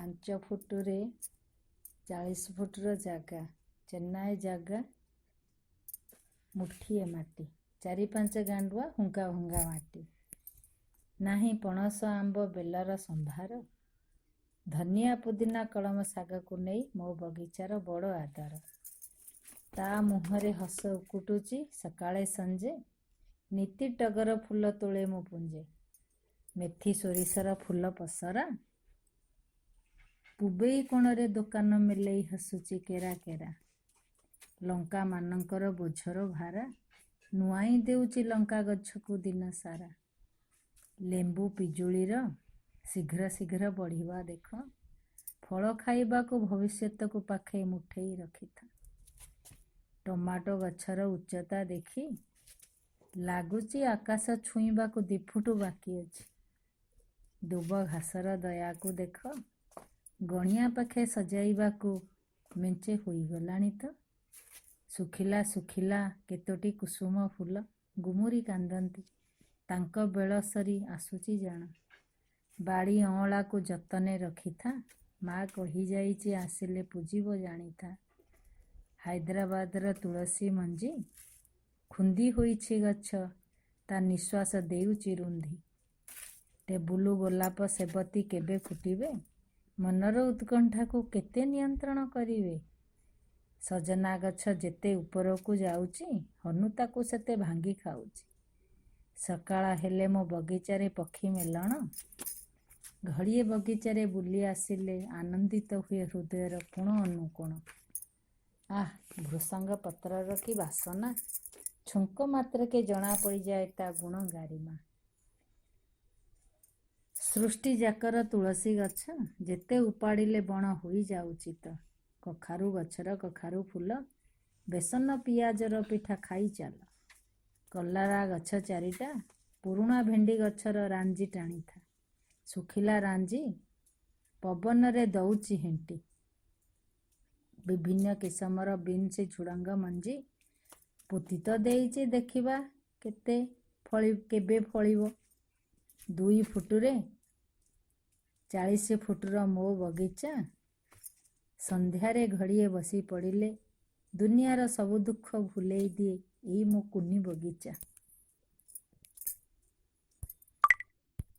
5 ଫୁଟରେ 40 ଫୁଟର ଜାଗା, ଚେନାଏ ଜାଗା, ମୁଠିଏ ମାଟି, 4-5 ଗାଣ୍ଡୁଆ ହୁଙ୍କା ଭଙ୍ଗା ମାଟି। ନାହିଁ ପଣସ ଆମ୍ବ ବେଲର ସମ୍ଭାର। ଧନିଆ ପୁଦିନା କଳମ ଶାଗକୁ ନେଇ ମୋ ବଗିଚାର ବଡ଼ ଆଦର। ତା ମୁହଁରେ ହସ ଉକୁଟୁଛି ସକାଳେ ସଞ୍ଜେ। ନିତି ଟଗର ଫୁଲ ତୋଳେ ମୁଁ ପୁଞ୍ଜେ। ମେଥି ସୋରିଷର ଫୁଲ ପସରା ପୂବେଇ କୋଣରେ ଦୋକାନ ମେଲେଇ ହସୁଛି କେରା କେରା। ଲଙ୍କାମାନଙ୍କର ବୋଝର ଭାରା ନୁଆଁଇ ଦେଉଛି ଲଙ୍କା ଗଛକୁ ଦିନସାରା। ଲେମ୍ବୁ ପିଜୁଳିର ଶୀଘ୍ର ଶୀଘ୍ର ବଢ଼ିବା ଦେଖ, ଫଳ ଖାଇବାକୁ ଭବିଷ୍ୟତକୁ ପାଖେ ମୁଠେଇ ରଖିଥା। ଟମାଟୋ ଗଛର ଉଚ୍ଚତା ଦେଖି ଲାଗୁଛି ଆକାଶ ଛୁଇଁବାକୁ 2 ଫୁଟ ବାକି ଅଛି। ଦୁବ ଘାସର ଦୟାକୁ ଦେଖ, ଗଣିଆ ପାଖେ ସଜାଇବାକୁ ମେଞ୍ଚେ ହୋଇଗଲାଣି ତ। ଶୁଖିଲା ଶୁଖିଲା କେତୋଟି କୁସୁମ ଫୁଲ ଗୁମୁରି କାନ୍ଦନ୍ତି, ତାଙ୍କ ବେଳ ସରି ଆସୁଛି ଜାଣ। ବାଡ଼ି ଅଁଳାକୁ ଯତନେ ରଖିଥା, ମା କହିଯାଇଛି ଆସିଲେ ପୂଜିବ ଜାଣିଥା। ହାଇଦ୍ରାବାଦର ତୁଳସୀ ମଞ୍ଜି ଖୁନ୍ଦି ହୋଇଛି ଗଛ, ତା ନିଶ୍ୱାସ ଦେଉଛି ରୁନ୍ଧି। ଟେବୁଲ ଗୋଲାପ ସେବତୀ କେବେ ଫୁଟିବେ, ମନର ଉତ୍କଣ୍ଠାକୁ କେତେ ନିୟନ୍ତ୍ରଣ କରିବେ? ସଜନା ଗଛ ଯେତେ ଉପରକୁ ଯାଉଛି, ହନୁ ତାକୁ ସେତେ ଭାଙ୍ଗି ଖାଉଛି। ସକାଳ ହେଲେ ମୋ ବଗିଚାରେ ପକ୍ଷୀ ମେଲଣ। ଘଡ଼ିଏ ବଗିଚାରେ ବୁଲି ଆସିଲେ ଆନନ୍ଦିତ ହୁଏ ହୃଦୟର କୋଣ ଅନୁକୋଣ। ଆଃ, ଭୃସଙ୍ଗ ପତ୍ରର କି ବାସନା! ଛୁଙ୍କ ମାତ୍ରକେ ଜଣା ପଡ଼ିଯାଏ ତା ଗୁଣ ଗାରିମା। ସୃଷ୍ଟିଯାକର ତୁଳସୀ ଗଛ ଯେତେ ଉପାଡ଼ିଲେ ବଣ ହୋଇଯାଉଛି ତ। କଖାରୁ ଗଛର କଖାରୁ ଫୁଲ, ବେସନ ପିଆଜର ପିଠା ଖାଇ ଚାଲ। କଲରା ଗଛ ଚାରିଟା, ପୁରୁଣା ଭେଣ୍ଡି ଗଛର ରାଞ୍ଜି ଟାଣିଥା। ଶୁଖିଲା ରାଞ୍ଜି ପବନରେ ଦଉଛି ହେଣ୍ଟି। ବିଭିନ୍ନ କିସମର ବିନ୍ସ ଝୁଡ଼ଙ୍ଗ ମଞ୍ଜି ପୋତି ତ ଦେଇଛି, ଦେଖିବା କେତେ ଫଳି କେବେ ଫଳିବ। 2 ଫୁଟରେ 40 ଫୁଟର ମୋ ବଗିଚା। ସନ୍ଧ୍ୟାରେ ଘଡ଼ିଏ ବସି ପଡ଼ିଲେ ଦୁନିଆର ସବୁ ଦୁଃଖ ଭୁଲେଇ ଦିଏ ଏଇ ମୋ କୁନି ବଗିଚା।